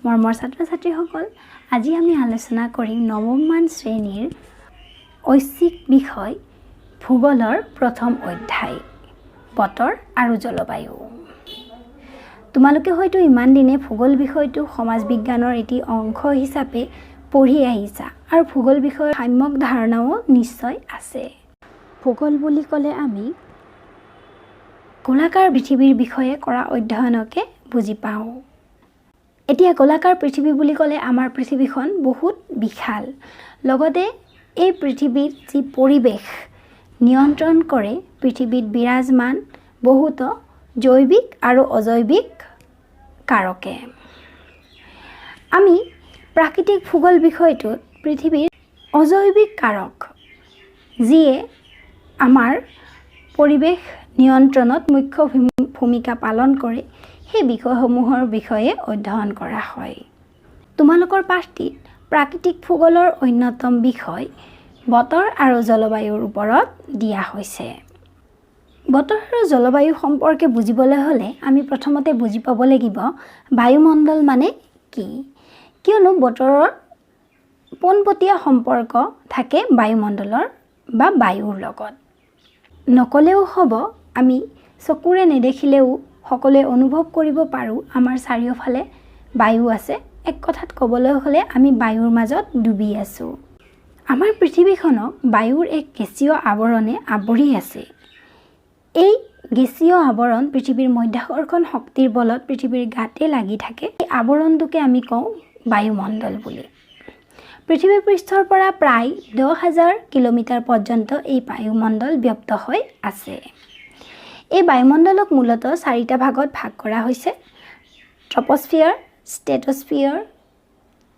মৰমৰ ছাত্ৰ ছাত্ৰীসকল, আজি আমি আলোচনা কৰিম নৱমমান শ্ৰেণীৰ ঐচ্ছিক বিষয় ভূগোলৰ প্ৰথম অধ্যায় বতৰ আৰু জলবায়ু। তোমালোকে হয়তো ইমান দিনে ভূগোল বিষয়টো সমাজ বিজ্ঞানৰ এটি অংশ হিচাপে পঢ়ি আহিছা আৰু ভূগোল বিষয়ৰ সাম্যক ধাৰণাও নিশ্চয় আছে। ভূগোল বুলি ক'লে আমি গোলাকাৰ পৃথিৱীৰ বিষয়ে কৰা অধ্যয়নকে বুজি পাওঁ। এতিয়া গোলাকাৰ পৃথিৱী বুলি ক'লে আমাৰ পৃথিৱীখন বহুত বিশাল, লগতে এই পৃথিৱীৰ যি পৰিৱেশ নিয়ন্ত্ৰণ কৰে পৃথিৱীত বিৰাজমান বহুতো জৈৱিক আৰু অজৈৱিক কাৰকে। আমি প্ৰাকৃতিক ভূগোল বিষয়টোত পৃথিৱীৰ অজৈৱিক কাৰক, যিয়ে আমাৰ পৰিৱেশ নিয়ন্ত্ৰণত মুখ্য ভূমিকা পালন কৰে, সেই বিষয়সমূহৰ বিষয়ে অধ্যয়ন কৰা হয়। তোমালোকৰ পাঠটিত প্ৰাকৃতিক ভূগোলৰ অন্যতম বিষয় বতৰ আৰু জলবায়ুৰ ওপৰত দিয়া হৈছে। বতৰ আৰু জলবায়ু সম্পৰ্কে বুজিবলৈ হ'লে আমি প্ৰথমতে বুজি পাব লাগিব বায়ুমণ্ডল মানে কি, কিয়নো বতৰৰ পোনপটীয়া সম্পৰ্ক থাকে বায়ুমণ্ডলৰ বা বায়ুৰ লগত। নক'লেও হ'ব, আমি চকুৰে নেদেখিলেও সকলোৱে অনুভৱ কৰিব পাৰোঁ আমাৰ চাৰিওফালে বায়ু আছে। এক কথাত ক'বলৈ হ'লে আমি বায়ুৰ মাজত ডুবি আছোঁ। আমাৰ পৃথিৱীখনক বায়ুৰ এক গেছীয় আৱৰণে আৱৰি আছে। এই গেছীয় আৱৰণ পৃথিৱীৰ মধ্যাকৰ্ষণ শক্তিৰ বলত পৃথিৱীৰ গাতে লাগি থাকে। এই আৱৰণটোকে আমি কওঁ বায়ুমণ্ডল বুলি। পৃথিৱী পৃষ্ঠৰ পৰা প্ৰায় 10,000 কিলোমিটাৰ পৰ্যন্ত এই বায়ুমণ্ডল ব্যপ্ত হৈ আছে। এই বায়ুমণ্ডলক মূলতঃ চাৰিটা ভাগত ভাগ কৰা হৈছে: ট্ৰপস্ফিয়াৰ, ষ্ট্ৰেটস্ফিয়াৰ,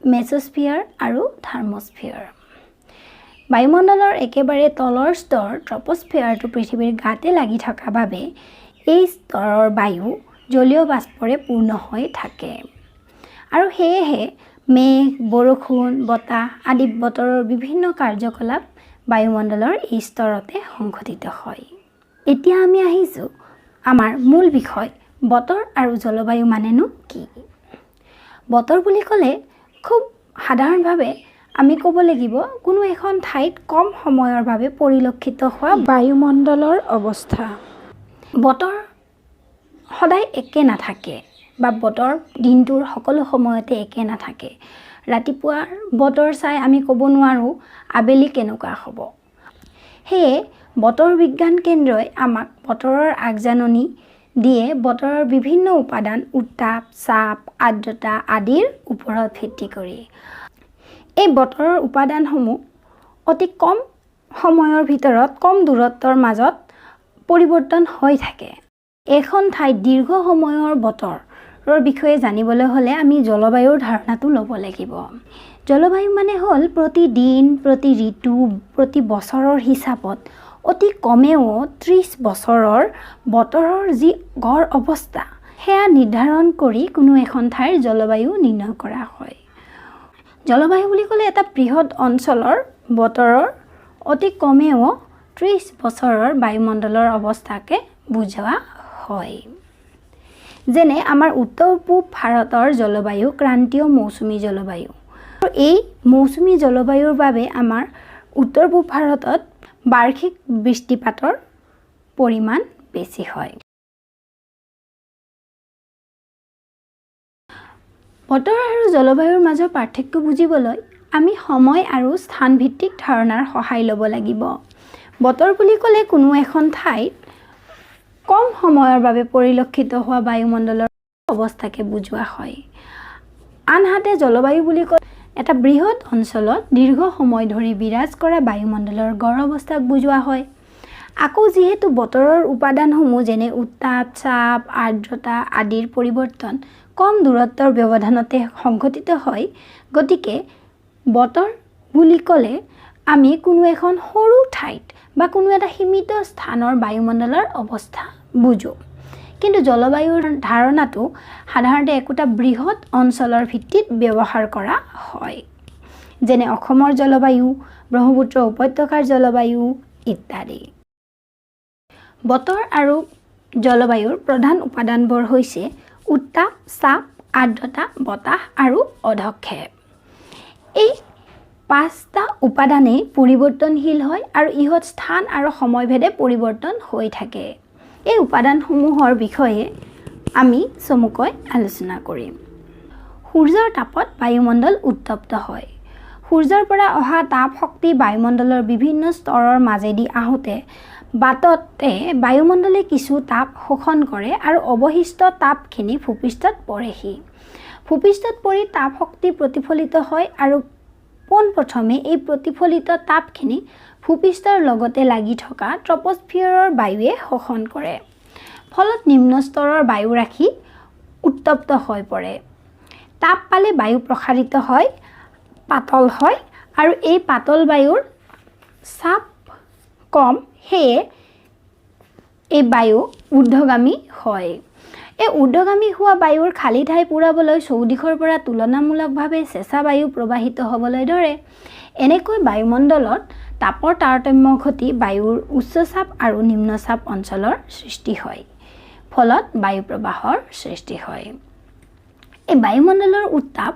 মেছ'স্ফিয়াৰ আৰু থাৰ্মস্ফিয়াৰ। বায়ুমণ্ডলৰ একেবাৰে তলৰ স্তৰ ট্ৰপস্ফিয়াৰটো পৃথিৱীৰ গাতে লাগি থকা বাবে এই স্তৰৰ বায়ু জলীয় বাষ্পৰে পূৰ্ণ হৈ থাকে আৰু সেয়েহে মেঘ, বৰষুণ, বতাহ আদি বতৰৰ বিভিন্ন কাৰ্যকলাপ বায়ুমণ্ডলৰ এই স্তৰতে সংঘটিত হয়। এতিয়া আমি আহিছোঁ আমাৰ মূল বিষয়, বতৰ আৰু জলবায়ু মানেনো কি? বতৰ বুলি ক'লে খুব সাধাৰণভাৱে আমি ক'ব লাগিব কোনো এখন ঠাইত কম সময়ৰ বাবে পৰিলক্ষিত হোৱা বায়ুমণ্ডলৰ অৱস্থা। বতৰ সদায় একে নাথাকে বা বতৰ দিনটোৰ সকলো সময়তে একে নাথাকে। ৰাতিপুৱাৰ বতৰ চাই আমি ক'ব নোৱাৰোঁ আবেলি কেনেকুৱা হ'ব। সেয়ে বতৰ বিজ্ঞান কেন্দ্ৰই আমাক বতৰৰ আগজাননী দিয়ে বতৰৰ বিভিন্ন উপাদান উত্তাপ, চাপ, আৰ্দ্ৰতা আদিৰ ওপৰত ভিত্তি কৰি। এই বতৰৰ উপাদানসমূহ অতি কম সময়ৰ ভিতৰত কম দূৰত্বৰ মাজত পৰিৱৰ্তন হৈ থাকে। এখন ঠাইত দীৰ্ঘ সময়ৰ বতৰৰ বিষয়ে জানিবলৈ হ'লে আমি জলবায়ুৰ ধাৰণাটো ল'ব লাগিব। জলবায়ু মানে হ'ল প্ৰতিদিন, প্ৰতি ঋতু, প্ৰতি বছৰৰ হিচাপত অতি কমেও 30 বছৰৰ বতৰৰ যি গড় অৱস্থা, সেয়া নিৰ্ধাৰণ কৰি কোনো এখন ঠাইৰ জলবায়ু নিৰ্ণয় কৰা হয়। জলবায়ু বুলি ক'লে এটা বৃহৎ অঞ্চলৰ বতৰৰ অতি কমেও 30 বছৰৰ বায়ুমণ্ডলৰ অৱস্থাকে বুজোৱা হয়। যেনে আমাৰ উত্তৰ পূব ভাৰতৰ জলবায়ু ক্ৰান্তীয় মৌচুমী জলবায়ু। এই মৌচুমী জলবায়ুৰ বাবে আমাৰ উত্তৰ পূব ভাৰতত বাৰ্ষিক বৃষ্টিপাতৰ পৰিমাণ বেছি হয়। বতৰ আৰু জলবায়ুৰ মাজৰ পাৰ্থক্য বুজিবলৈ আমি সময় আৰু স্থানভিত্তিক ধাৰণাৰ সহায় ল'ব লাগিব। বতৰ বুলি ক'লে কোনো এখন ঠাইত কম সময়ৰ বাবে পৰিলক্ষিত হোৱা বায়ুমণ্ডলৰ অৱস্থাকে বুজোৱা হয়। আনহাতে জলবায়ু বুলি ক'লে এটা বৃহৎ অঞ্চলত দীৰ্ঘ সময় ধৰি বিৰাজ কৰা বায়ুমণ্ডলৰ গড় অৱস্থাক বুজোৱা হয়। আকৌ যিহেতু বতৰৰ উপাদানসমূহ যেনে উত্তাপ, চাপ, আৰ্দ্ৰতা আদিৰ পৰিৱৰ্তন কম দূৰত্বৰ ব্যৱধানতে সংঘটিত হয়, গতিকে বতৰ বুলি ক'লে আমি কোনো এখন সৰু ঠাইত বা কোনো এটা সীমিত স্থানৰ বায়ুমণ্ডলৰ অৱস্থা বুজোঁ। কিন্তু জলবায়ুৰ ধাৰণাটো সাধাৰণতে একোটা বৃহৎ অঞ্চলৰ ভিত্তিত ব্যৱহাৰ কৰা হয়, যেনে অসমৰ জলবায়ু, ব্ৰহ্মপুত্ৰ উপত্যকাৰ জলবায়ু ইত্যাদি। বতৰ আৰু জলবায়ুৰ প্ৰধান উপাদানবোৰ হৈছে উত্তাপ, চাপ, আৰ্দ্ৰতা, বতাহ আৰু অধঃক্ষেপ। এই পাঁচটা উপাদানেই পৰিৱৰ্তনশীল হয় আৰু ইহঁত স্থান আৰু সময়ভেদে পৰিৱৰ্তন হৈ থাকে। এই উপাদানসমূহৰ বিষয়ে আমি চমুকৈ আলোচনা কৰিম। সূৰ্যৰ তাপত বায়ুমণ্ডল উত্তপ্ত হয়। সূৰ্যৰ পৰা অহা তাপ শক্তি বায়ুমণ্ডলৰ বিভিন্ন স্তৰৰ মাজেদি আহোঁতে বাটতে বায়ুমণ্ডলে কিছু তাপ শোষণ কৰে আৰু অৱশিষ্ট তাপখিনি ভূপৃষ্ঠত পৰেহি। ভূপৃষ্ঠত পৰি তাপ শক্তি প্ৰতিফলিত হয় আৰু পোনপ্ৰথমে এই প্ৰতিফলিত তাপখিনি ভূপৃষ্ঠৰ লগতে লাগি থকা ট্ৰপস্ফিয়াৰৰ বায়ুৱে শোষণ কৰে। ফলত নিম্ন স্তৰৰ বায়ুৰাশি উত্তপ্ত হৈ পৰে। তাপ পালে বায়ু প্ৰসাৰিত হয়, পাতল হয় আৰু এই পাতল বায়ুৰ চাপ কম, সেয়ে এই বায়ু ঊৰ্ধ্বগামী হয়। এই ঊৰ্ধ্বগামী হোৱা বায়ুৰ খালী ঠাই পূৰাবলৈ চৌদিশৰ পৰা তুলনামূলকভাৱে চেঁচা বায়ু প্ৰবাহিত হ'বলৈ ধৰে। এনেকৈ বায়ুমণ্ডলত তাপৰ তাৰতম্য ঘটি বায়ুৰ উচ্চচাপ আৰু নিম্নচাপ অঞ্চলৰ সৃষ্টি হয়। ফলত বায়ু প্ৰবাহৰ সৃষ্টি হয়। এই বায়ুমণ্ডলৰ উত্তাপ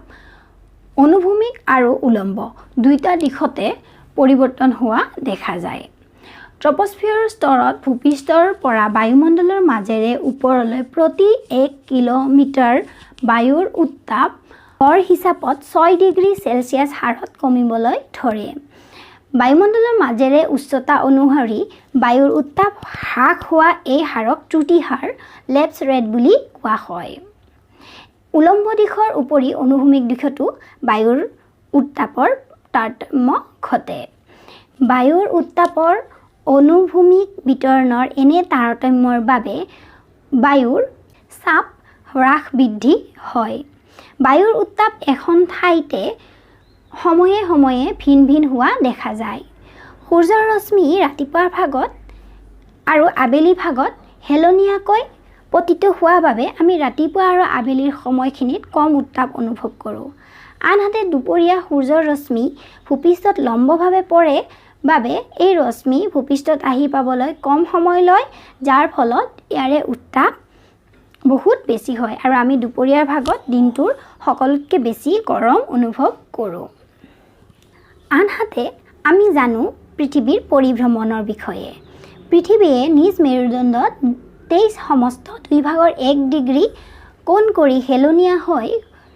অনুভূমিক আৰু উলম্ব দুয়োটা দিশতে পৰিৱৰ্তন হোৱা দেখা যায়। ট্ৰপস্ফিয়াৰৰ স্তৰত ভূপৃষ্ঠৰ পৰা বায়ুমণ্ডলৰ মাজেৰে ওপৰলৈ প্ৰতি 1 কিলোমিটাৰ বায়ুৰ উত্তাপ গড় হিচাপত 6 ডিগ্ৰী চেলছিয়াছ হাৰত কমিবলৈ ধৰে। বায়ুমণ্ডলৰ মাজেৰে উচ্চতা অনুসৰি বায়ুৰ উত্তাপ হ্ৰাস হোৱা এই হাৰক ত্ৰুটি হাৰ, লেপছ ৰেট বুলি কোৱা হয়। উলম্ব দিশৰ উপৰি অনুভূমিক দিশতো বায়ুৰ উত্তাপৰ তাৰতম্য ঘটে। বায়ুৰ উত্তাপৰ অনুভূমিক বিতৰণৰ এনে তাৰতম্যৰ বাবে বায়ুৰ চাপ হ্ৰাস বৃদ্ধি হয়। বায়ুৰ উত্তাপ এখন ঠাইতে সময়ে সময়ে ভিন ভিন হোৱা দেখা যায়। সূৰ্যৰ ৰশ্মি ৰাতিপুৱাৰ ভাগত আৰু আবেলি ভাগত হেলনীয়াকৈ পতিত হোৱা বাবে আমি ৰাতিপুৱা আৰু আবেলিৰ সময়খিনিত কম উত্তাপ অনুভৱ কৰোঁ। আনহাতে দুপৰীয়া সূৰ্যৰ ৰশ্মি ভূপৃষ্ঠত লম্বভাৱে পৰে বাবে এই ৰশ্মি ভূপৃষ্ঠত আহি পাবলৈ কম সময় লয়, যাৰ ফলত ইয়াৰে উত্তাপ বহুত বেছি হয় আৰু আমি দুপৰীয়াৰ ভাগত দিনটোৰ সকলোতকৈ বেছি গৰম অনুভৱ কৰোঁ। আনহাতে আমি জানো পৃথিৱীৰ পৰিভ্ৰমণৰ বিষয়ে। পৃথিৱীয়ে নিজ মেৰুদণ্ডত 23.5 ডিগ্ৰী কোণ কৰি হেলনীয়া হৈ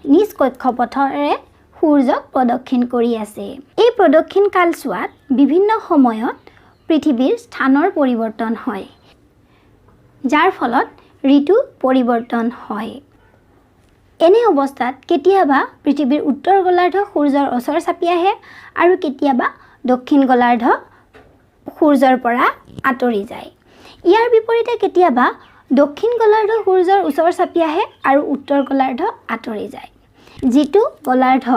নিজ কক্ষপথেৰে সূৰ্যক প্ৰদক্ষিণ কৰি আছে। এই প্ৰদক্ষিণ কালছোৱাত বিভিন্ন সময়ত পৃথিৱীৰ স্থানৰ পৰিৱৰ্তন হয়, যাৰ ফলত ঋতু পৰিৱৰ্তন হয়। এনে অৱস্থাত কেতিয়াবা পৃথিৱীৰ উত্তৰ গোলাৰ্ধ সূৰ্যৰ ওচৰ চাপি আহে আৰু কেতিয়াবা দক্ষিণ গোলাৰ্ধ সূৰ্যৰ পৰা আঁতৰি যায়। ইয়াৰ বিপৰীতে কেতিয়াবা দক্ষিণ গোলাৰ্ধ সূৰ্যৰ ওচৰ চাপি আহে আৰু উত্তৰ গোলাৰ্ধ আঁতৰি যায়। যিটো গোলাৰ্ধ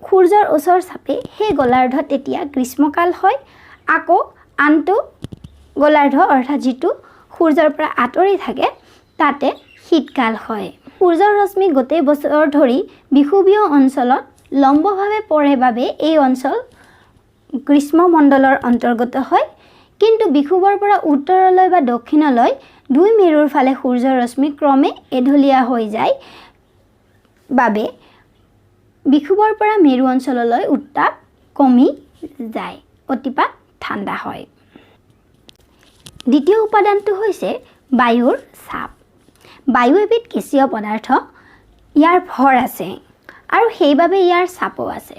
সূৰ্যৰ ওচৰ চাপে, সেই গোলাৰ্ধত তেতিয়া গ্ৰীষ্মকাল হয়। আকৌ আনটো গোলাৰ্ধ, অৰ্থাৎ যিটো সূৰ্যৰ পৰা আঁতৰি থাকে, তাতে শীতকাল হয়। সূৰ্যৰ ৰশ্মি গোটেই বছৰ ধৰি বিষুৱীয় অঞ্চলত লম্বভাৱে পৰে বাবে এই অঞ্চল গ্ৰীষ্মমণ্ডলৰ অন্তৰ্গত হয়। কিন্তু বিষুৱৰ পৰা উত্তৰলৈ বা দক্ষিণলৈ দুই মেৰুৰ ফালে সূৰ্যৰ ৰশ্মি ক্ৰমে এঢলীয়া হৈ যায় বাবে বিষুৱৰ পৰা মেৰু অঞ্চললৈ উত্তাপ কমি যায়, অতিপাত ঠাণ্ডা হয়। দ্বিতীয় উপাদানটো হৈছে বায়ুৰ চাপ। বায়ু এবিধ গেছীয় পদাৰ্থ। ইয়াৰ ভৰ আছে আৰু সেইবাবে ইয়াৰ চাপো আছে।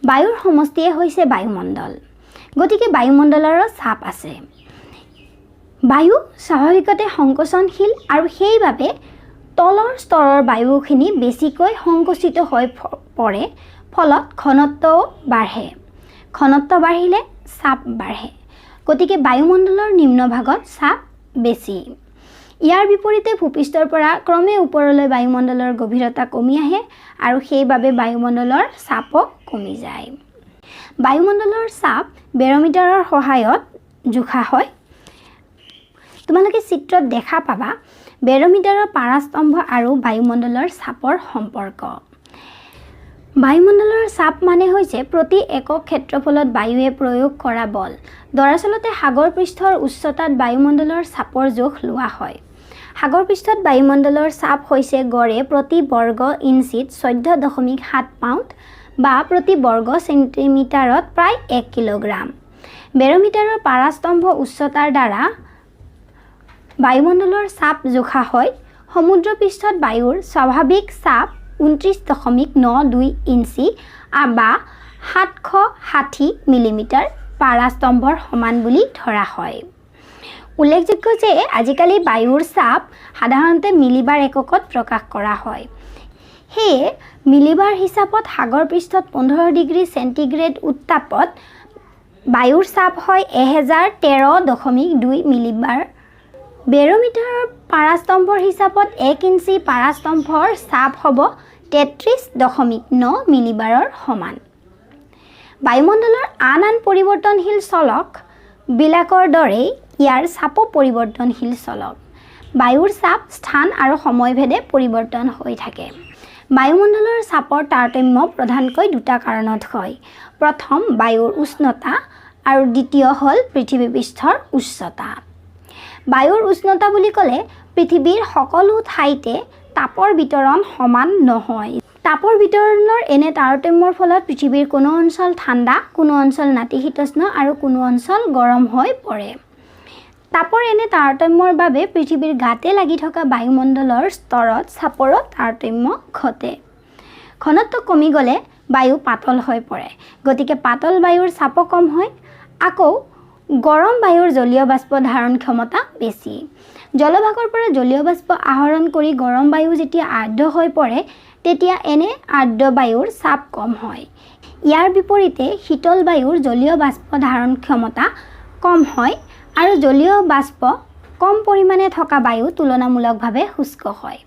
বায়ুৰ সমষ্টিয়ে হৈছে বায়ুমণ্ডল, গতিকে বায়ুমণ্ডলৰো চাপ আছে। বায়ু স্বাভাৱিকতে সংকোচনশীল আৰু সেইবাবে তলৰ স্তৰৰ বায়ুখিনি বেছিকৈ সংকুচিত হৈ পৰে। ফলত ঘনত্বও বাঢ়ে। ঘনত্ব বাঢ়িলে চাপ বাঢ়ে। গতিকে বায়ুমণ্ডলৰ নিম্নভাগত চাপ বেছি। ইয়াৰ বিপৰীতে ভূপৃষ্ঠৰ পৰা ক্ৰমে ওপৰলৈ বায়ুমণ্ডলৰ গভীৰতা কমি আহে আৰু সেইবাবে বায়ুমণ্ডলৰ চাপো কমি যায়। বায়ুমণ্ডলৰ চাপ বেৰমিটাৰৰ সহায়ত জোখা হয়। তোমালোকে চিত্ৰত দেখা পাবা বেৰমিটাৰৰ পাৰাস্তম্ভ আৰু বায়ুমণ্ডলৰ চাপৰ সম্পৰ্ক। বায়ুমণ্ডলৰ চাপ মানে হৈছে প্ৰতি একক ক্ষেত্ৰফলত বায়ুৱে প্ৰয়োগ কৰা বল। দৰাচলতে সাগৰ পৃষ্ঠৰ উচ্চতাত বায়ুমণ্ডলৰ চাপৰ জোখ লোৱা হয়। সাগৰ পৃষ্ঠত বায়ুমণ্ডলৰ চাপ হৈছে গড়ে প্ৰতি বৰ্গ ইঞ্চিত 14.7 পাউণ্ড বা প্ৰতি বৰ্গ চেণ্টিমিটাৰত প্ৰায় 1 কিলোগ্ৰাম। বেৰ'মিটাৰৰ পাৰাস্তম্ভ উচ্চতাৰ দ্বাৰা বায়ুমণ্ডলৰ চাপ জোখা হয়। সমুদ্ৰপৃষ্ঠত বায়ুৰ স্বাভাৱিক চাপ 29.92 ইঞ্চি বা 760 মিলিমিটাৰ পাৰাস্তম্ভৰ সমান বুলি ধৰা হয়। উল্লেখযোগ্য যে আজিকালি বায়ুৰ চাপ সাধাৰণতে মিলিবাৰ এককত প্ৰকাশ কৰা হয়। সেয়ে মিলিবাৰ হিচাপত সাগৰ পৃষ্ঠত 15 ডিগ্ৰী চেণ্টিগ্ৰেড উত্তাপত বায়ুৰ চাপ হয় 1013.2 মিলিবাৰ। বেৰ'মিটাৰৰ পাৰাস্তম্ভৰ হিচাপত 1 ইঞ্চি পাৰাস্তম্ভৰ চাপ হ'ব 33.9 মিলিবাৰৰ সমান। বায়ুমণ্ডলৰ আন আন পৰিৱৰ্তনশীল চলকবিলাকৰ দৰেই ইয়াৰ চাপো পৰিৱৰ্তনশীল চলক। বায়ুৰ চাপ স্থান আৰু সময়ভেদে পৰিৱৰ্তন হৈ থাকে। বায়ুমণ্ডলৰ চাপৰ তাৰতম্য প্ৰধানকৈ দুটা কাৰণত হয়। প্ৰথম, বায়ুৰ উষ্ণতা আৰু দ্বিতীয় হ'ল পৃথিৱী পৃষ্ঠৰ উচ্চতা। বায়ুৰ উষ্ণতা বুলি ক'লে পৃথিৱীৰ সকলো ঠাইতে তাপৰ বিতৰণ সমান নহয়। তাপৰ বিতৰণৰ এনে তাৰতম্যৰ ফলত পৃথিৱীৰ কোনো অঞ্চল ঠাণ্ডা, কোনো অঞ্চল নাতিশীতোষ্ণ আৰু কোনো অঞ্চল গৰম হৈ পৰে। তাপৰ এনে তাৰতম্যৰ বাবে পৃথিৱীৰ গাতে লাগি থকা বায়ুমণ্ডলৰ স্তৰত চাপৰো তাৰতম্য ঘটে। ঘনত্ব কমি গ'লে বায়ু পাতল হৈ পৰে, গতিকে পাতল বায়ুৰ চাপো কম হয়। আকৌ গৰম বায়ুৰ জলীয় বাষ্প ধাৰণ ক্ষমতা বেছি। জলভাগৰ পৰা জলীয় বাষ্প আহৰণ কৰি গৰম বায়ু যেতিয়া আৰ্দ্ৰ হৈ পৰে, তেতিয়া এনে আৰ্দ্ৰ বায়ুৰ চাপ কম হয়। ইয়াৰ বিপৰীতে শীতল বায়ুৰ জলীয় বাষ্প ধাৰণ ক্ষমতা কম হয় আৰু জলীয় বাষ্প কম পৰিমাণে থকা বায়ু তুলনামূলকভাৱে শুষ্ক হয়।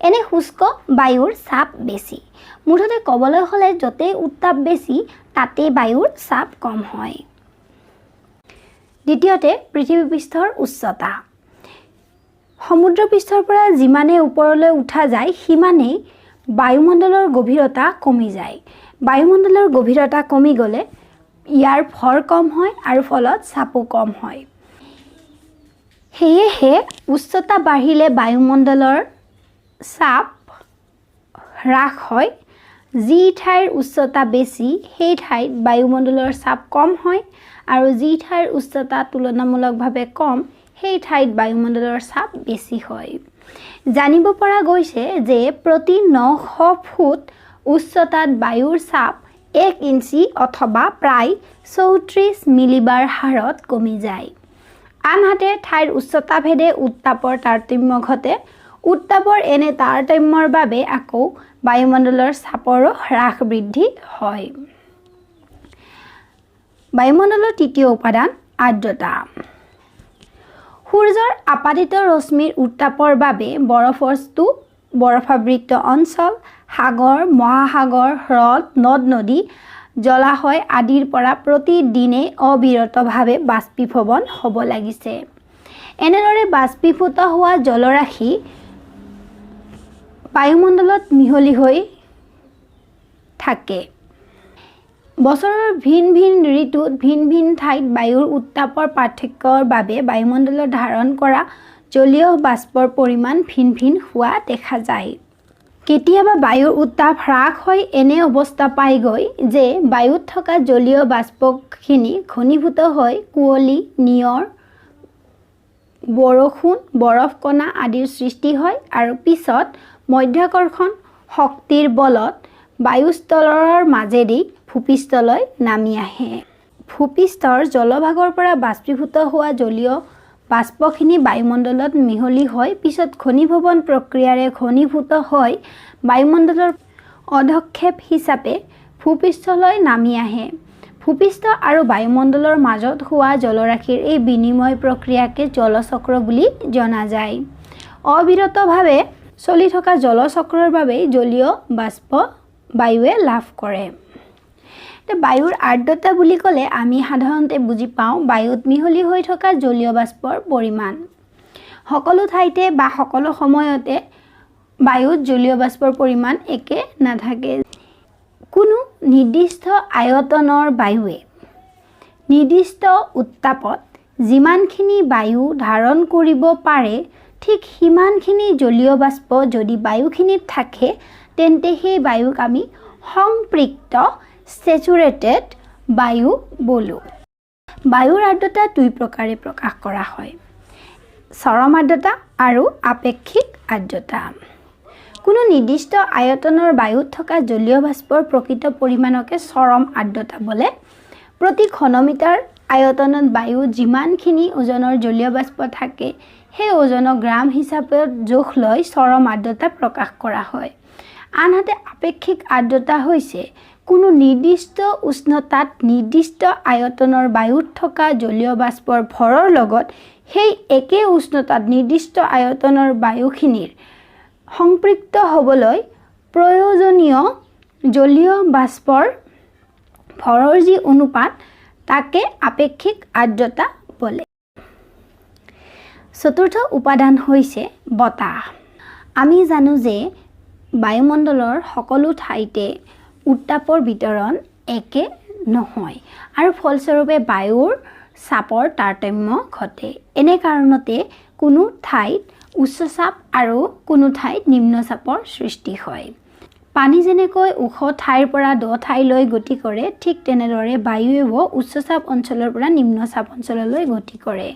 এনে শুষ্ক বায়ুৰ চাপ বেছি। মুঠতে ক'বলৈ হ'লে য'তেই উত্তাপ বেছি, তাতেই বায়ুৰ চাপ কম হয়। দ্বিতীয়তে, পৃথিৱী পৃষ্ঠৰ উচ্চতা। সমুদ্ৰপৃষ্ঠৰ পৰা যিমানেই ওপৰলৈ উঠা যায়, সিমানেই বায়ুমণ্ডলৰ গভীৰতা কমি যায়। বায়ুমণ্ডলৰ গভীৰতা কমি গ'লে ইয়াৰ ভৰ কম হয় আৰু ফলত চাপো কম হয়। সেয়েহে উচ্চতা বাঢ়িলে বায়ুমণ্ডলৰ চাপ হ্ৰাস হয়। যি ঠাইৰ উচ্চতা বেছি, সেই ঠাইত বায়ুমণ্ডলৰ চাপ কম হয় আৰু যি ঠাইৰ উচ্চতা তুলনামূলকভাৱে কম, সেই ঠাইত বায়ুমণ্ডলৰ চাপ বেছি হয়। জানিব পৰা গৈছে যে প্ৰতি 900 ফুট উচ্চতাত বায়ুৰ চাপ 1 ইঞ্চি অথবা প্ৰায় 34 মিলিবাৰ হাৰত কমি যায়। আনহাতে ঠাইৰ উচ্চতাভেদে উত্তাপৰ তাৰতম্য ঘটে। উত্তাপৰ এনে তাৰতম্যৰ বাবে আকৌ বায়ুমণ্ডলৰ চাপৰো হ্ৰাস বৃদ্ধি হয়। বায়ুমণ্ডলৰ তৃতীয় উপাদান আৰ্দ্ৰতা। সূৰ্যৰ আপাতিত ৰশ্মিৰ উত্তাপৰ বাবে বৰফৰ স্তূপ, বৰফাবৃত অঞ্চল, সাগৰ, মহাসাগৰ, হ্ৰদ, নদ নদী, জলাশয় আদিৰ পৰা প্ৰতিদিনেই অবিৰতভাৱে বাষ্পীভৱন হ'ব লাগিছে। এনেদৰে বাষ্পীভূত হোৱা জলৰাশি বায়ুমণ্ডলত মিহলি হৈ থাকে। বছৰৰ ভিন ভিন ঋতুত ভিন ভিন ঠাইত বায়ুৰ উত্তাপৰ পাৰ্থক্যৰ বাবে বায়ুমণ্ডলত ধাৰণ কৰা জলীয় বাষ্পৰ পৰিমাণ ভিন ভিন হোৱা দেখা যায়। কেতিয়াবা বায়ুৰ উত্তাপ হ্ৰাস হৈ এনে অৱস্থা পায়গৈ যে বায়ুত থকা জলীয় বাষ্পখিনি ঘনীভূত হৈ কুঁৱলী, নিয়ৰ, বৰষুণ, বৰফকণা আদিৰ সৃষ্টি হয় আৰু পিছত মধ্যাকৰ্ষণ শক্তিৰ বলত বায়ুস্তৰৰ মাজেদি ভূপৃষ্ঠলৈ নামি আহে। ভূপৃষ্ঠৰ জলভাগৰ পৰা বাষ্পীভূত হোৱা জলীয় বাষ্পখিনি বায়ুমণ্ডলত মিহলি হৈ পিছত ঘনীভৱন প্ৰক্ৰিয়াৰে ঘনীভূত হৈ বায়ুমণ্ডলৰ অধঃক্ষেপ হিচাপে ভূপৃষ্ঠলৈ নামি আহে। ভূপৃষ্ঠ আৰু বায়ুমণ্ডলৰ মাজত হোৱা জলৰাশিৰ এই বিনিময় প্ৰক্ৰিয়াকে জলচক্ৰ বুলি জনা যায়। অবিৰতভাৱে চলি থকা জলচক্ৰৰ বাবেই জলীয় বাষ্প বায়ুৱে লাভ কৰে। বায়ুৰ আৰ্দ্ৰতা বুলি ক'লে আমি সাধাৰণতে বুজি পাওঁ বায়ুত মিহলি হৈ থকা জলীয় বাষ্পৰ পৰিমাণ। সকলো ঠাইতে বা সকলো সময়তে বায়ুত জলীয় বাষ্পৰ পৰিমাণ একে নাথাকে। কোনো নিৰ্দিষ্ট আয়তনৰ বায়ুৱে নিৰ্দিষ্ট উত্তাপত যিমানখিনি বায়ু ধাৰণ কৰিব পাৰে, ঠিক ঠিক সিমানখিনি জলীয় বাষ্প যদি বায়ুখিনিত থাকে, তেন্তে সেই বায়ুক আমি সংপৃক্ত, ছেচুৰেটেড বায়ু বোলোঁ। বায়ুৰ আৰ্দ্ৰতা দুই প্ৰকাৰে প্ৰকাশ কৰা হয়, চৰম আৰ্দ্ৰতা আৰু আপেক্ষিক আৰ্দ্ৰতা। কোনো নিৰ্দিষ্ট আয়তনৰ বায়ুত থকা জলীয় বাষ্পৰ প্ৰকৃত পৰিমাণকে চৰম আৰ্দ্ৰতা বোলে। প্ৰতি ঘনমিটাৰ আয়তনত বায়ুত যিমানখিনি ওজনৰ জলীয় বাষ্প থাকে, সেই ওজনক গ্ৰাম হিচাপত জোখ লৈ চৰম আৰ্দ্ৰতা প্ৰকাশ কৰা হয়। আনহাতে আপেক্ষিক আৰ্দ্ৰতা হৈছে কোনো নিৰ্দিষ্ট উষ্ণতাত নিৰ্দিষ্ট আয়তনৰ বায়ুত থকা জলীয় বাষ্পৰ ভৰৰ লগত সেই একে উষ্ণতাত নিৰ্দিষ্ট আয়তনৰ বায়ুখিনিৰ সংপৃক্ত হ'বলৈ প্ৰয়োজনীয় জলীয় বাষ্পৰ ভৰৰ যি অনুপাত, তাকে আপেক্ষিক আৰ্দ্ৰতা বোলে। চতুৰ্থ উপাদান হৈছে বতাহ। আমি জানো যে বায়ুমণ্ডলৰ সকলো ঠাইতে উত্তাপৰ বিতৰণ একে নহয় আৰু ফলস্বৰূপে বায়ুৰ চাপৰ তাৰতম্য ঘটে। এনে কাৰণতে কোনো ঠাইত উচ্চ চাপ আৰু কোনো ঠাইত নিম্ন চাপৰ সৃষ্টি হয়। পানী যেনেকৈ ওখ ঠাইৰ পৰা দ ঠাইলৈ গতি কৰে, ঠিক তেনেদৰে বায়ুৱেও উচ্চচাপ অঞ্চলৰ পৰা নিম্নচাপ অঞ্চললৈ গতি কৰে।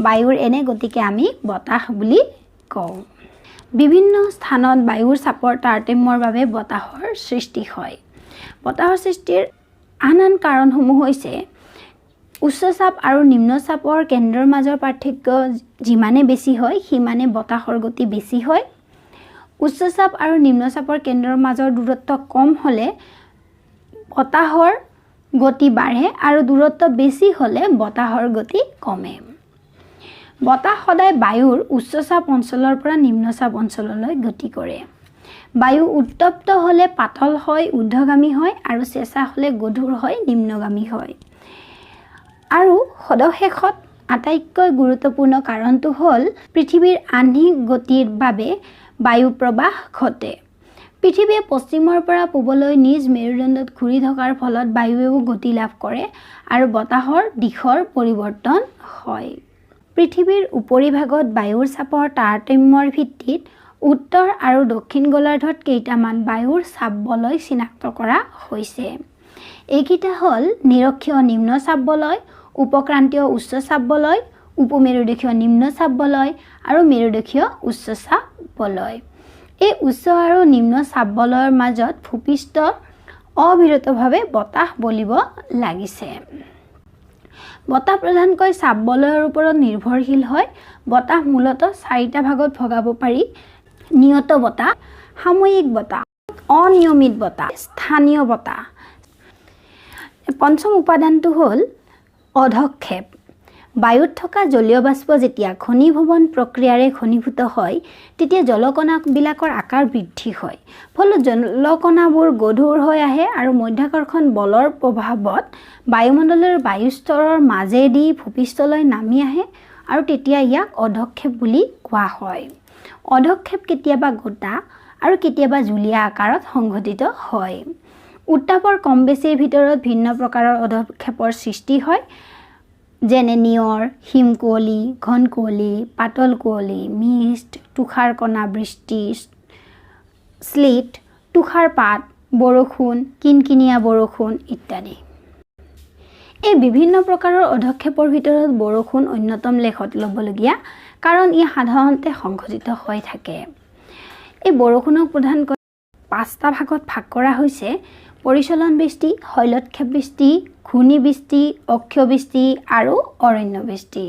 বায়ুৰ এনে গতিকে আমি বতাহ বুলি কওঁ। বিভিন্ন স্থানত বায়ুৰ চাপৰ তাৰতম্যৰ বাবে বতাহৰ সৃষ্টি হয়। বতাহৰ সৃষ্টিৰ আন আন কাৰণসমূহ হৈছে উচ্চচাপ আৰু নিম্নচাপৰ কেন্দ্ৰৰ মাজৰ পাৰ্থক্য যিমানে বেছি হয়, সিমানে বতাহৰ গতি বেছি হয়। উচ্চচাপ আৰু নিম্নচাপৰ কেন্দ্ৰৰ মাজৰ দূৰত্ব কম হ'লে বতাহৰ গতি বাঢ়ে আৰু দূৰত্ব বেছি হ'লে বতাহৰ গতি কমে। বতাহ সদায় বায়ুৰ উচ্চচাপ অঞ্চলৰ পৰা নিম্নচাপ অঞ্চললৈ গতি কৰে। বায়ু উত্তপ্ত হ'লে পাতল হয়, ঊৰ্ধ্বগামী হয় আৰু চেঁচা হ'লে গধুৰ হয়, নিম্নগামী হয়। আৰু সদশেষত আটাইতকৈ গুৰুত্বপূৰ্ণ কাৰণটো হ'ল পৃথিৱীৰ আহ্নিক গতিৰ বাবে বায়ু প্ৰবাহ ঘটে। পৃথিৱীয়ে পশ্চিমৰ পৰা পূবলৈ নিজ মেৰুদণ্ডত ঘূৰি থকাৰ ফলত বায়ুৱেও গতি লাভ কৰে আৰু বতাহৰ দিশৰ পৰিৱৰ্তন হয়। পৃথিৱীৰ উপৰিভাগত বায়ুৰ চাপৰ তাৰতম্যৰ ভিত্তিত উত্তৰ আৰু দক্ষিণ গোলাৰ্ধত কেইটামান বায়ুৰ চাপ বলয় চিনাক্ত কৰা হৈছে। এইকেইটা হ'ল নিৰক্ষীয় নিম্ন চাপ বলয়, উপক্ৰান্তীয় উচ্চ চাপ বলয়, উপমেৰুদেশীয় নিম্ন চাপ বলয় আৰু মেৰুদেশীয় উচ্চ চাপ বলয়। এই উচ্চ আৰু নিম্ন চাপ বলয়ৰ মাজত ভূপৃষ্ঠ অবিৰতভাৱে বতাহ বলিব লাগিছে। বতাহ প্ৰধানকৈ চাপ বলয়ৰ ওপৰত নিৰ্ভৰশীল হয়। বতাহ মূলতঃ চাৰিটা ভাগত ভগাব পাৰি: নিয়ত বতাহ, সাময়িক বতাহ, অনিয়মিত বতাহ, স্থানীয় বতাহ। পঞ্চম উপাদানটো হ'ল অধঃক্ষেপ। বায়ুত থকা জলীয় বাষ্প যেতিয়া ঘনীভৱন প্ৰক্ৰিয়াৰে ঘনীভূত হয়, তেতিয়া জলকণাবিলাকৰ আকাৰ বৃদ্ধি হয়। ফলত জলকণাবোৰ গধুৰ হৈ আহে আৰু মধ্যাকৰ্ষণ বলৰ প্ৰভাৱত বায়ুমণ্ডলৰ বায়ুস্তৰৰ মাজেদি ভূপৃষ্ঠলৈ নামি আহে আৰু তেতিয়া ইয়াক অধঃক্ষেপ বুলি কোৱা হয়। অধঃক্ষেপ কেতিয়াবা গোটা আৰু কেতিয়াবা জুলীয়া আকাৰত সংঘটিত হয়। উত্তাপৰ কম বেছিৰ ভিতৰত ভিন্ন প্ৰকাৰৰ অধঃক্ষেপৰ সৃষ্টি হয়, যেনে নিয়ৰ, হিমকুঁৱলী, ঘন কুঁৱলী, পাতল কুঁৱলী, মিষ্ট, তুষাৰকণা বৃষ্টি, শ্লিট, তুষাৰপাত, বৰষুণ, কিনকিনীয়া বৰষুণ ইত্যাদি। এই বিভিন্ন প্ৰকাৰৰ অধঃক্ষেপৰ ভিতৰত বৰষুণ অন্যতম লেখত ল'বলগীয়া, কাৰণ ই সাধাৰণতে সংঘটিত হৈ থাকে। এই বৰষুণক প্ৰধানকৈ পাঁচটা ভাগত ভাগ কৰা হৈছে: পৰিচলন বৃষ্টি, শৈলোৎক্ষেপ বৃষ্টি, ঘূৰ্ণী বৃষ্টি, অক্ষীয় বৃষ্টি আৰু অৰণ্য বৃষ্টি।